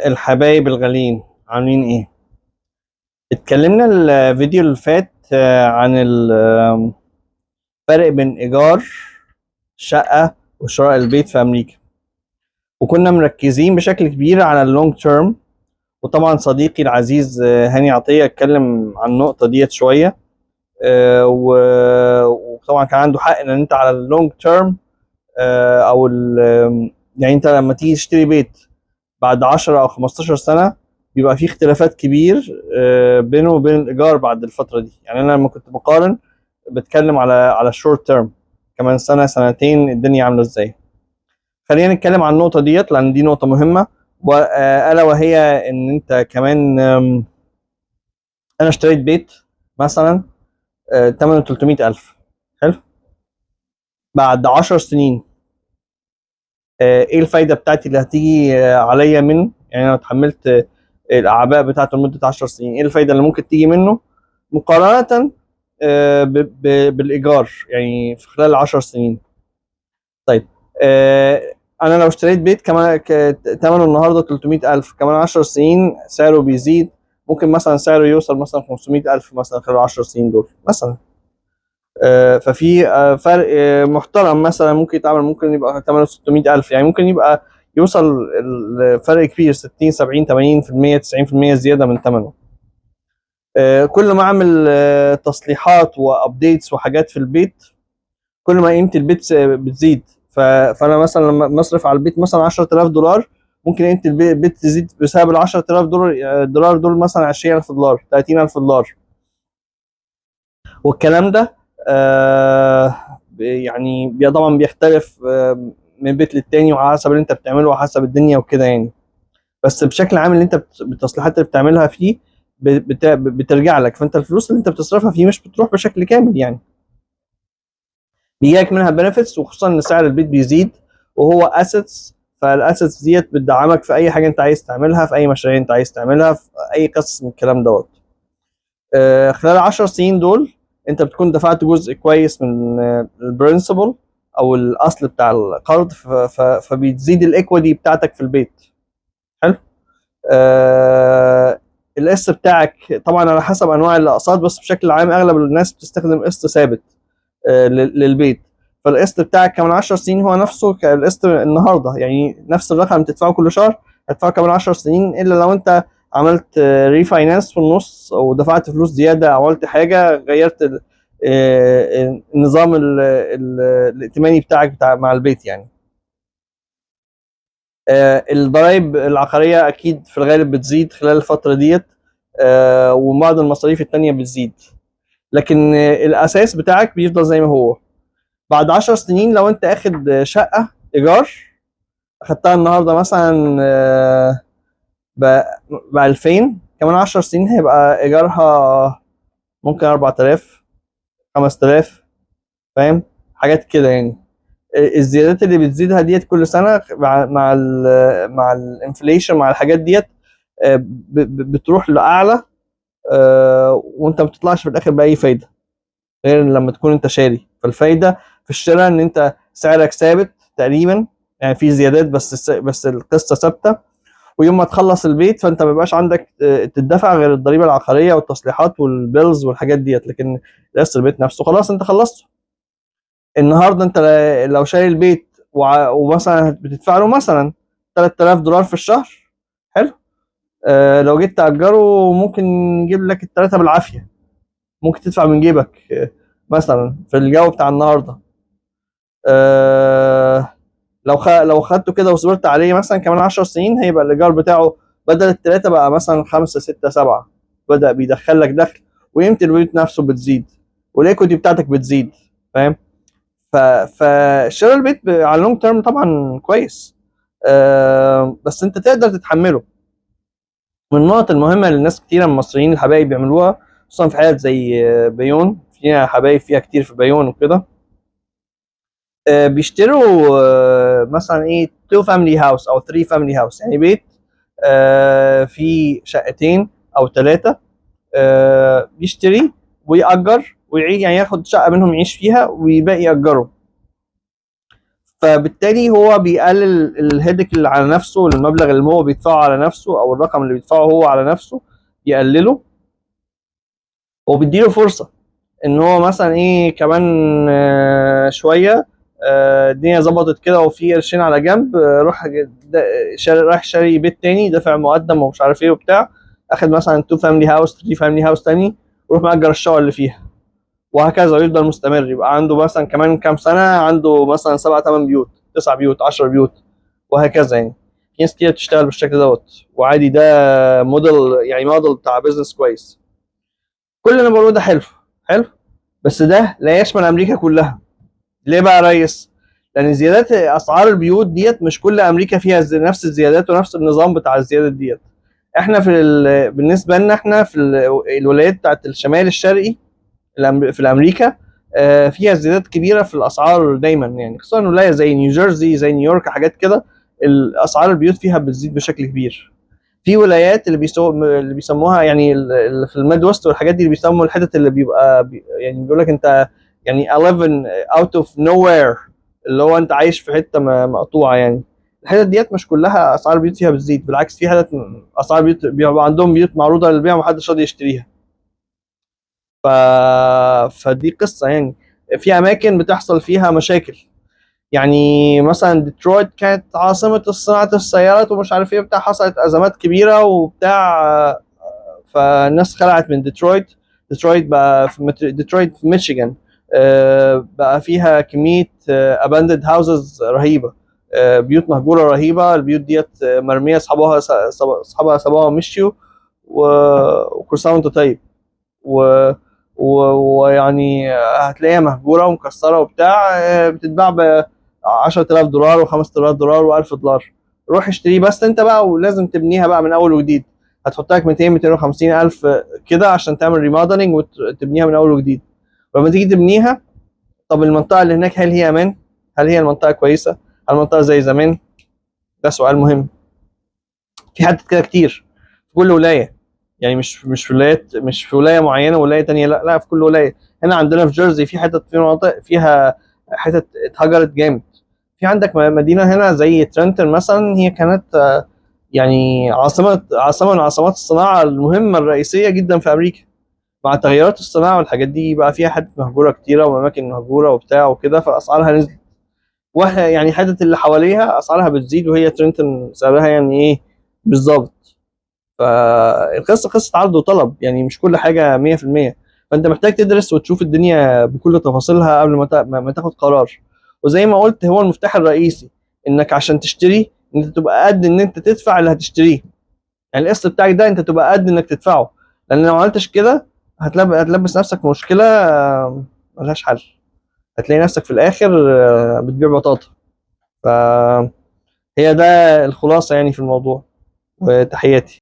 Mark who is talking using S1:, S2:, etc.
S1: الحبايب الغاليين عاملين ايه؟ اتكلمنا الفيديو اللي فات عن الفرق بين ايجار شقة وشراء البيت في امريكا، وكنا مركزين بشكل كبير على ال long term. وطبعا صديقي العزيز هاني عطية اتكلم عن النقطة ديت شوية، وطبعا كان عنده حق ان انت على ال long term، او يعني انت لما تيجي تشتري بيت بعد 10 او 15 سنة بيبقى في اختلافات كبير بينه وبين الايجار بعد الفترة دي. يعني انا لما كنت بقارن بتكلم على ال short term، كمان سنة سنتين الدنيا عاملة ازاي. خلينا نتكلم عن النقطة ديت لان دي نقطة مهمة، الا وهي ان انت كمان، انا اشتريت بيت مثلا، ثمنه 300,000، حلو، بعد 10 سنين، ايه الفايدة بتاعتي اللي هتيجي عليا منه؟ يعني انا اتحملت الاعباء بتاعته لمدة 10 سنين، ايه الفايدة اللي ممكن تيجي منه مقارنة بالايجار يعني في خلال 10 سنين؟ طيب، انا لو اشتريت بيت كمان ثمنه النهارده 300,000، كمان 10 سنين سعره بيزيد، ممكن مثلا سعره يوصل مثلا 500,000 مثلا خلال 10 سنين دول مثلا. ففي فرق محترم مثلا ممكن يتعمل، ممكن يبقى ثمنه 600,000، يعني ممكن يبقى يوصل الفرق كبير ستين سبعين تمانين في المية تسعين في المية زيادة من ثمنه. كل ما أعمل تصليحات و updates وحاجات في البيت، كل ما قيمة البيت بتزيد. فأنا مثلا لما بصرف على البيت مثلا 10000 دولار، ممكن قيمة البيت تزيد بسبب ال 10000 دولار دول مثلا 20000 دولار، 30000 دولار. والكلام ده، طبعا بيختلف من بيت للتاني وعلى حسب اللي انت بتعمله وحسب الدنيا وكده يعني، بس بشكل عام اللي انت بالتصليحات اللي بتعملها فيه بترجع لك، فانت الفلوس اللي انت بتصرفها فيه مش بتروح بشكل كامل، يعني بيجيلك منها benefits، وخصوصا ان سعر البيت بيزيد وهو assets، فال assets ديت بتدعمك في اي حاجة انت عايز تعملها، في اي مشاريع انت عايز تعملها، في اي قصص من الكلام دوت. خلال 10 سنين دول انت بتكون دفعت جزء كويس من ال principal او الاصل بتاع القرض، فبتزيد ال equity بتاعتك في البيت. حلو. القسط بتاعك طبعا على حسب انواع الاقساط، بس بشكل عام اغلب الناس بتستخدم قسط ثابت للبيت، فالقسط بتاعك كمان 10 سنين هو نفسه كالقسط النهارده، يعني نفس الرقم اللي بتدفعه كل شهر هتدفعه كمان 10 سنين، الا لو انت عملت refinance في النص ودفعت فلوس زيادة او عملت حاجة غيرت النظام الائتماني بتاعك بتاع مع البيت. الضرايب العقارية اكيد في الغالب بتزيد خلال الفترة ديت، وبعض المصاريف التانية بتزيد، لكن الاساس بتاعك بيفضل زي ما هو. بعد 10 سنين لو انت اخد شقه ايجار اخدتها النهارده مثلا، ب 2000، كمان 10 سنين هيبقى ايجارها ممكن 4000، 5000، فاهم؟ حاجات كده يعني. الزيادات اللي بتزيدها ديت كل سنة مع ال inflation مع الحاجات ديت، بتروح لاعلى، وانت ما بتطلعش في الاخر باي فايده غير لما تكون انت شاري. فالفايده في الشراء ان انت سعرك ثابت تقريبا، يعني في زيادات بس القصة ثابتة، ويوم ما تخلص البيت فانت ما بيبقاش عندك تدفع غير الضريبة العقارية والتصليحات وال bills والحاجات ديت، لكن قسط البيت نفسه خلاص انت خلصته. النهارده انت لو شاري البيت ومثلا بتدفع له مثلا 3000 دولار في الشهر، حلو، لو جيت تأجره ممكن يجيب لك التلاتة بالعافية، ممكن تدفع من جيبك، مثلا في الجو بتاع النهارده. لو خدته كده وصبرت عليه مثلا كمان 10 سنين هيبقى الإيجار بتاعه بدل التلاتة بقى مثلا 5 6 7، بدأ بيدخل لك دخل وقيمة البيت نفسه بتزيد وال equity بتاعتك بتزيد، فاهم؟ فشراء البيت على ال long term طبعا كويس، بس انت تقدر تتحمله. من النقط المهمة اللي الناس كتيرة من المصريين الحبايب بيعملوها، خصوصا في حاجات زي بيون، فيها حبايب فيها كتير في بيون وكده، بيشتروا مثلا ايه 2 family house او 3 family house، يعني بيت فيه شقتين او 3، بيشتري ويأجر ويعيش، يعني ياخد شقة منهم يعيش فيها ويباقي يأجره. فبالتالي هو بيقلل ال headache اللي على نفسه، المبلغ اللي هو بيدفعه على نفسه او الرقم اللي بيدفعه هو على نفسه يقلله، وبيديله فرصة ان هو مثلا ايه كمان شوية الدنيا ظبطت كده وفي قرشين على جنب، روح رايح شاري بيت تاني، دافع مقدم ومش عارف ايه وبتاع، اخد مثلا 2 family house، 3 family house تاني، ويروح مأجر الشقة اللي فيها، وهكذا، ويفضل مستمر. يبقى عنده مثلا كمان كام سنة عنده مثلا 7 8 بيوت، 9 بيوت، 10 بيوت، وهكذا. يعني في ناس كتير بتشتغل بالشكل دوت، وعادي، ده موديل، يعني موديل بتاع business كويس. كل اللي انا بقوله ده حلو حلو، بس ده لا يشمل امريكا كلها. ليه بقى يا ريس؟ لان زيادات اسعار البيوت ديت مش كل امريكا فيها نفس الزيادات ونفس النظام بتاع الزيادات ديت. احنا بالنسبة لنا احنا في الولايات بتاعت الشمال الشرقي في الامريكا فيها زيادات كبيرة في الاسعار دايما، يعني خصوصا ولاية زي نيوجيرسي، زي نيويورك، حاجات كده، الاسعار البيوت فيها بتزيد بشكل كبير. في ولايات اللي بيسموها يعني اللي في ال Midwest والحاجات دي، اللي بيسموا الحتت اللي بيبقى يعني بيقول لك انت يعني 11 out of nowhere، اللي هو انت عايش في حتة مقطوعة. يعني الحتت ديت مش كلها اسعار البيوت فيها بتزيد، بالعكس في حتت اسعار البيوت بيبقى عندهم بيوت معروضة للبيع ومحدش راضي يشتريها. فدي قصة. يعني في اماكن بتحصل فيها مشاكل، يعني مثلا ديترويت كانت عاصمة صناعة السيارات ومش عارف ايه بتاع، حصلت ازمات كبيرة وبتاع، فالناس خلعت من ديترويت. ديترويت بقى في ديترويت في ميشيغان، بقى فيها كمية abandoned houses رهيبة، بيوت مهجورة رهيبة. البيوت ديت مرمية، اصحابها سابوها ومشيوا، وكل سنة وانت طيب، ويعني هتلاقيها مهجورة ومكسرة وبتاع، بتتباع ب 10000 دولار و5000 دولار و1000 دولار. روح اشتريه بس انت بقى، ولازم تبنيها بقى من اول وجديد، هتحط لك 200 250 الف كده عشان تعمل remodeling وتبنيها من اول وجديد. ولما تيجي تبنيها، طب المنطقة اللي هناك هل هي امان؟ هل هي المنطقة كويسة؟ هل المنطقة زي زمان؟ ده سؤال مهم. في حتت كده كتير في كل ولاية، يعني مش في ولايات، مش في ولاية معينة ولاية تانية، لا لا، في كل ولاية. هنا عندنا في جيرزي في حتت، في مناطق فيها حتت اتهجرت جامد. في عندك مدينة هنا زي ترنتون مثلا، هي كانت يعني عاصمة من عاصمات الصناعة المهمة الرئيسية جدا في امريكا. مع تغيرات الصناعة والحاجات دي بقى فيها حتت مهجورة كتيرة واماكن مهجورة وبتاع وكده، فاسعارها نزلت، واحنا يعني حتت اللي حواليها اسعارها بتزيد، وهي ترنتون سعرها يعني ايه بالظبط. فالقصة قصة عرض وطلب، يعني مش كل حاجة 100%. فانت محتاج تدرس وتشوف الدنيا بكل تفاصيلها قبل ما تاخد قرار. وزي ما قلت، هو المفتاح الرئيسي انك عشان تشتري انت تبقى قد ان انت تدفع اللي هتشتريه، يعني القسط بتاعك ده انت تبقى قد انك تدفعه، لان لو ما عملتش كده هتلبس نفسك في مشكلة ملهاش حل، هتلاقي نفسك في الاخر بتبيع بطاطا. فهي ده الخلاصة يعني في الموضوع، وتحياتي.